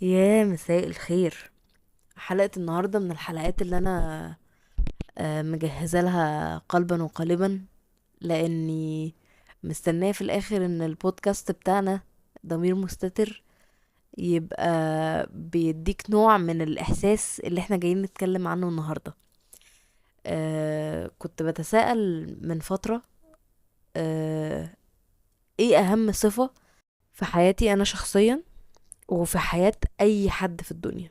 يا مساء الخير. حلقة النهاردة من الحلقات اللي أنا مجهزة لها قلبا وقالبا، لأني مستنية في الآخر إن البودكاست بتاعنا ضمير مستتر يبقى بيديك نوع من الإحساس اللي احنا جايين نتكلم عنه النهاردة. كنت بتساءل من فترة، ايه أهم صفة في حياتي أنا شخصيا وفي حياة أي حد في الدنيا؟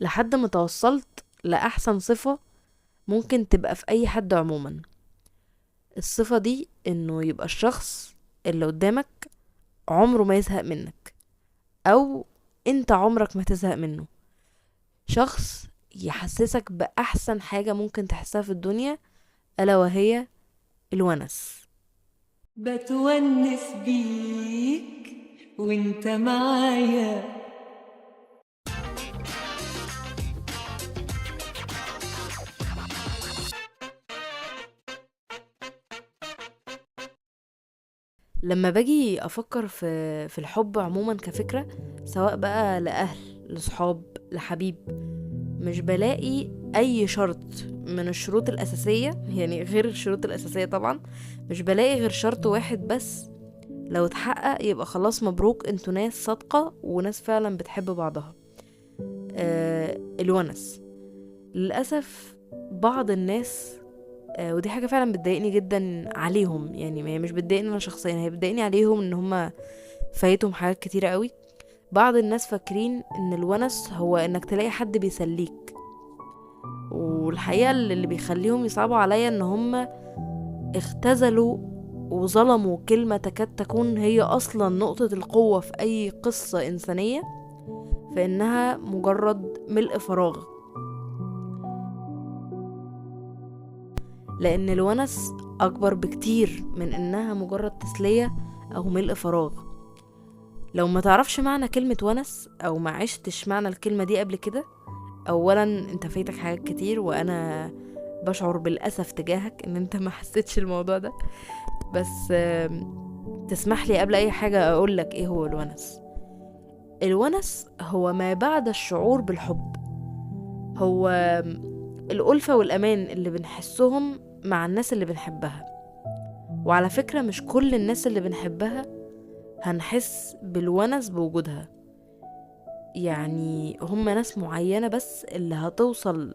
لحد ما توصلت لأحسن صفة ممكن تبقى في أي حد عموما. الصفة دي إنه يبقى الشخص اللي قدامك عمره ما يزهق منك، أو أنت عمرك ما تزهق منه. شخص يحسسك بأحسن حاجة ممكن تحسها في الدنيا، ألا وهي الونس. بتونس بيك وانت معايا. لما باجي أفكر في الحب عموما كفكرة، سواء بقى لأهل، لصحاب، لحبيب، مش بلاقي أي شرط من الشروط الأساسية، يعني غير الشروط الأساسية طبعا، مش بلاقي غير شرط واحد بس لو اتحقق يبقى خلاص مبروك، انتوا ناس صادقة وناس فعلا بتحب بعضها. الونس. للأسف بعض الناس، ودي حاجة فعلا بتضايقني جدا عليهم، يعني هي مش بتضايقني أنا شخصيا، هي بتضايقني عليهم إن هما فايتهم حاجات كتيرة قوي. بعض الناس فاكرين إن الونس هو إنك تلاقي حد بيسليك، والحقيقة اللي بيخليهم يصعبوا عليا إن هما اختزلوا وظلموا كلمة تكاد تكون هي أصلا نقطة القوة في أي قصة إنسانية، فإنها مجرد ملء فراغ. لأن الونس أكبر بكتير من إنها مجرد تسلية أو ملء فراغ. لو ما تعرفش معنى كلمة ونس أو ما عشتش معنى الكلمة دي قبل كده، أولا أنت فايتك حاجات كتير، وأنا بشعر بالأسف تجاهك إن أنت ما حسيتش الموضوع ده. بس تسمح لي قبل أي حاجة أقولك إيه هو الونس. الونس هو ما بعد الشعور بالحب، هو الألفة والأمان اللي بنحسهم مع الناس اللي بنحبها. وعلى فكرة مش كل الناس اللي بنحبها هنحس بالونس بوجودها، يعني هم ناس معينة بس اللي هتوصل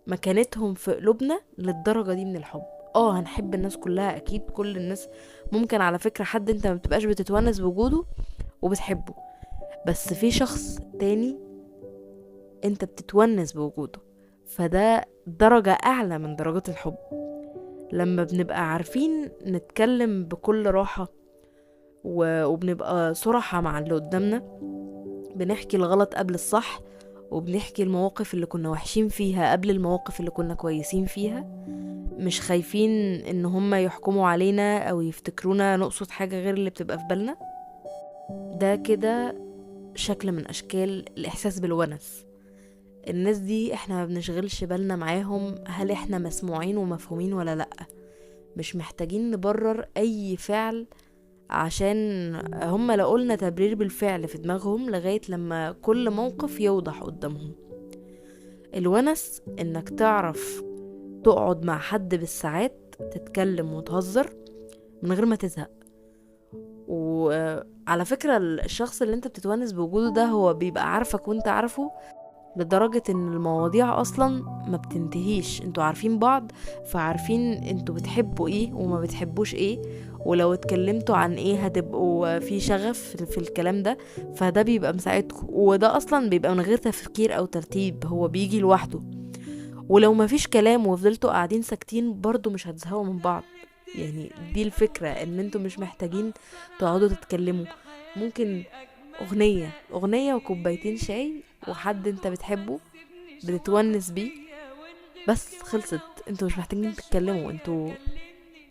مكانتهم في قلوبنا للدرجة دي من الحب. هنحب الناس كلها أكيد، كل الناس. ممكن على فكرة حد انت ما بتبقاش بتتونس بوجوده وبتحبه، بس في شخص تاني انت بتتونس بوجوده، فده درجة أعلى من درجات الحب. لما بنبقى عارفين نتكلم بكل راحة وبنبقى صراحة مع اللي قدامنا، بنحكي الغلط قبل الصح، وبنحكي المواقف اللي كنا وحشين فيها قبل المواقف اللي كنا كويسين فيها، مش خايفين ان هم يحكموا علينا او يفتكرونا نقصد حاجة غير اللي بتبقى في بالنا. ده كده شكل من اشكال الاحساس بالونس. الناس دي احنا ما بنشغلش بالنا معاهم هل احنا مسموعين ومفهومين ولا لا، مش محتاجين نبرر اي فعل عشان هم لو قلنا تبرير بالفعل في دماغهم لغاية لما كل موقف يوضح قدامهم. الونس انك تعرف تقعد مع حد بالساعات تتكلم وتهزر من غير ما تزهق. وعلى فكرة الشخص اللي انت بتتونس بوجوده ده هو بيبقى عارفك وانت عارفه، لدرجة ان المواضيع اصلا ما بتنتهيش. انتوا عارفين بعض، فعارفين انتوا بتحبوا ايه وما بتحبوش ايه، ولو اتكلمتوا عن ايه هتبقوا في شغف في الكلام ده، فده بيبقى مساعدكم. وده اصلا بيبقى من غير تفكير او ترتيب، هو بيجي لوحده. ولو ما فيش كلام وفضلتوا قاعدين ساكتين برضو مش هتزهقوا من بعض. يعني دي الفكرة، ان انتوا مش محتاجين تقعدوا تتكلموا. ممكن اغنية وكوبايتين شاي وحد انت بتحبه بتتونس بيه، بس خلصت. انتوا مش محتاجين تتكلموا، انتوا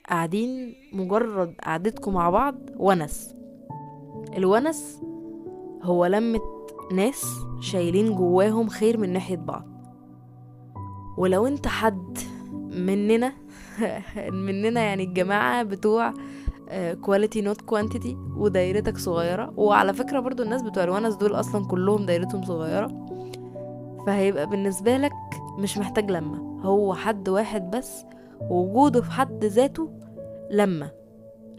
قاعدين مجرد قعدتكم مع بعض ونس. الونس هو لمة ناس شايلين جواهم خير من ناحية بعض. ولو انت حد مننا مننا يعني الجماعة بتوع quality not quantity، ودايرتك صغيرة. وعلى فكرة برضو الناس بتوع الونس دول اصلا كلهم دايرتهم صغيرة، فهيبقى بالنسبة لك مش محتاج لما، هو حد واحد بس وجوده في حد ذاته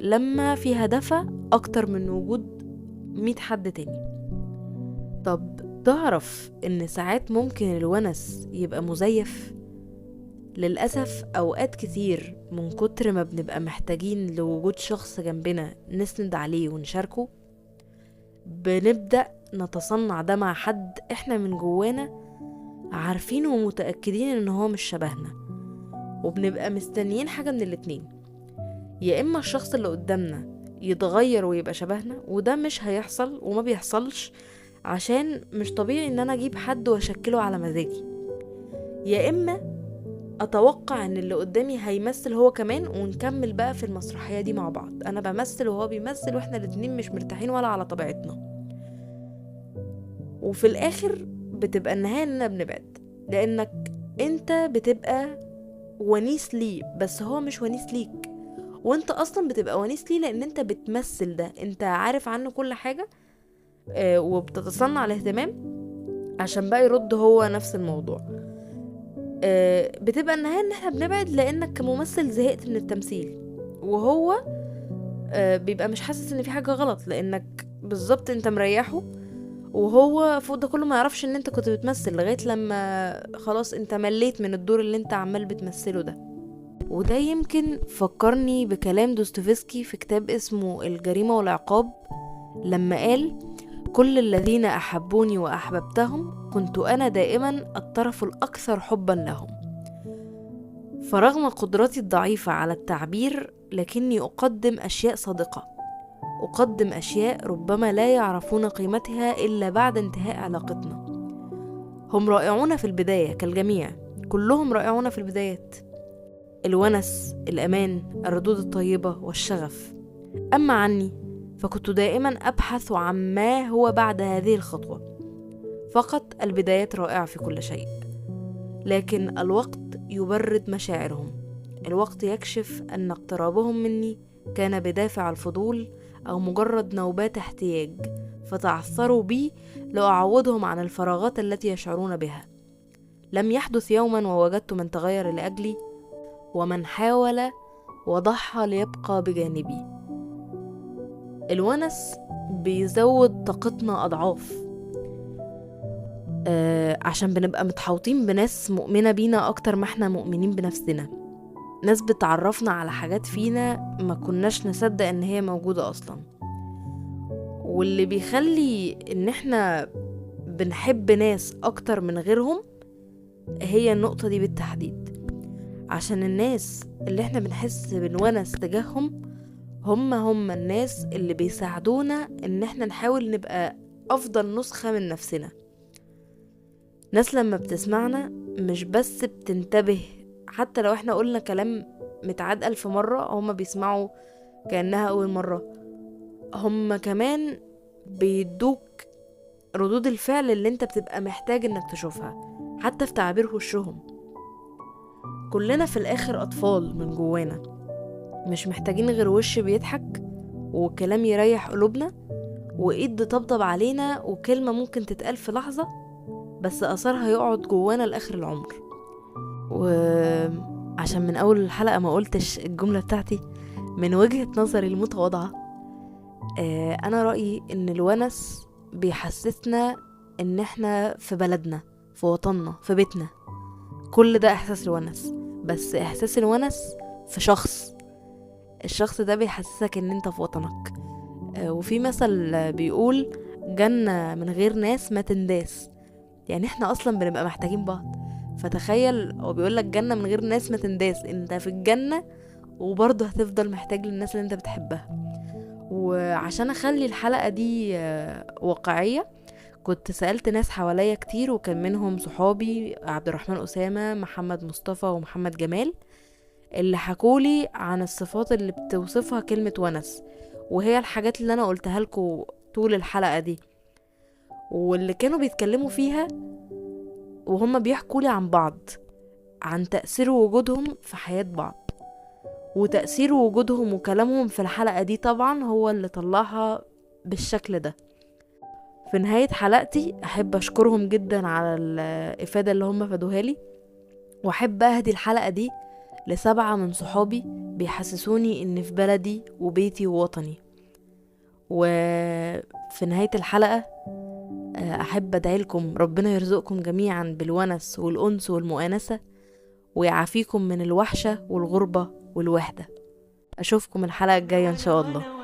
لما فيها دفى اكتر من وجود 100 حد تاني. طب تعرف ان ساعات ممكن الونس يبقى مزيف؟ للأسف أوقات كتير من كتر ما بنبقى محتاجين لوجود شخص جنبنا نسند عليه ونشاركه، بنبدأ نتصنع ده مع حد احنا من جوانا عارفين ومتأكدين ان هو مش شبهنا، وبنبقى مستنيين حاجة من الاتنين، يا إما الشخص اللي قدامنا يتغير ويبقى شبهنا، وده مش هيحصل وما بيحصلش عشان مش طبيعي ان انا اجيب حد واشكله على مزاجي، يا اما اتوقع ان اللي قدامي هيمثل هو كمان ونكمل بقى في المسرحية دي مع بعض، انا بمثل وهو بيمثل واحنا الاتنين مش مرتاحين ولا على طبيعتنا، وفي الاخر بتبقى النهاية اننا بنبعد، لانك انت بتبقى ونيس ليه بس هو مش ونيس ليك، وانت اصلا بتبقى ونيس ليه لان انت بتمثل ده، انت عارف عنه كل حاجة وبتتصنع الاهتمام عشان بقى يرد هو نفس الموضوع. بتبقى النهاية ان احنا بنبعد لانك كممثل زهقت من التمثيل، وهو بيبقى مش حاسس ان في حاجة غلط لانك بالظبط انت مريحه، وهو فوق ده كله ما يعرفش ان انت كنت بتمثل لغاية لما خلاص انت مليت من الدور اللي انت عمال بتمثله ده. وده يمكن فكرني بكلام دوستويفسكي في كتاب اسمه الجريمة والعقاب، لما قال كل الذين أحبوني وأحببتهم كنت أنا دائما الطرف الأكثر حبا لهم، فرغم قدرتي الضعيفة على التعبير لكني أقدم أشياء صادقة، أقدم أشياء ربما لا يعرفون قيمتها إلا بعد انتهاء علاقتنا. هم رائعون في البداية كالجميع، كلهم رائعون في البدايات، الونس، الأمان، الردود الطيبة والشغف. أما عني فكنت دائما أبحث عن ما هو بعد هذه الخطوة. فقط البدايات رائعة في كل شيء، لكن الوقت يبرد مشاعرهم، الوقت يكشف أن اقترابهم مني كان بدافع الفضول أو مجرد نوبات احتياج، فتعثروا بي لأعوضهم عن الفراغات التي يشعرون بها. لم يحدث يوما ووجدت من تغير لأجلي ومن حاول وضحى ليبقى بجانبي. الونس بيزود طاقتنا أضعاف، عشان بنبقى متحوطين بناس مؤمنة بينا أكتر ما احنا مؤمنين بنفسنا، ناس بتعرفنا على حاجات فينا ما كناش نصدق ان هي موجودة أصلا. واللي بيخلي ان احنا بنحب ناس أكتر من غيرهم هي النقطة دي بالتحديد، عشان الناس اللي احنا بنحس بالونس تجاههم هم الناس اللي بيساعدونا ان احنا نحاول نبقى افضل نسخة من نفسنا. ناس لما بتسمعنا مش بس بتنتبه، حتى لو احنا قلنا كلام متعاد 1000 مرة هم بيسمعوا كأنها اول مرة، هم كمان بيدوك ردود الفعل اللي انت بتبقى محتاج انك تشوفها حتى في تعابير وشهم. كلنا في الاخر اطفال من جوانا، مش محتاجين غير وش بيضحك وكلام يريح قلوبنا وإيد تطبطب علينا وكلمة ممكن تتقال في لحظة بس أثرها يقعد جوانا لآخر العمر. وعشان من أول الحلقة ما قلتش الجملة بتاعتي، من وجهة نظري المتواضعة أنا رأيي إن الونس بيحسسنا إن إحنا في بلدنا، في وطننا، في بيتنا. كل ده إحساس الونس، بس إحساس الونس في شخص، الشخص ده بيحسسك ان انت في وطنك. وفي مثل بيقول جنة من غير ناس ما تنداس، يعني احنا اصلا بنبقى محتاجين بعض. فتخيل هو بيقولك جنة من غير ناس ما تنداس، انت في الجنة وبرضه هتفضل محتاج للناس اللي انت بتحبها. وعشان اخلي الحلقة دي واقعية كنت سألت ناس حواليا كتير، وكان منهم صحابي عبد الرحمن أسامة، محمد مصطفى، ومحمد جمال، اللي حكولي عن الصفات اللي بتوصفها كلمة ونس، وهي الحاجات اللي انا قلتها لكم طول الحلقة دي، واللي كانوا بيتكلموا فيها وهم بيحكوا لي عن بعض، عن تأثير وجودهم في حياة بعض. وتأثير وجودهم وكلامهم في الحلقة دي طبعا هو اللي طلعها بالشكل ده. في نهاية حلقتي أحب أشكرهم جدا على الإفادة اللي هم فادوها لي، وأحب أهدي الحلقة دي ل7 من صحابي بيحسسوني إن في بلدي وبيتي ووطني. وفي نهاية الحلقة أحب أدعي لكم ربنا يرزقكم جميعا بالونس والأنس والمؤانسة، ويعافيكم من الوحشة والغربة والوحدة. أشوفكم الحلقة الجاية إن شاء الله.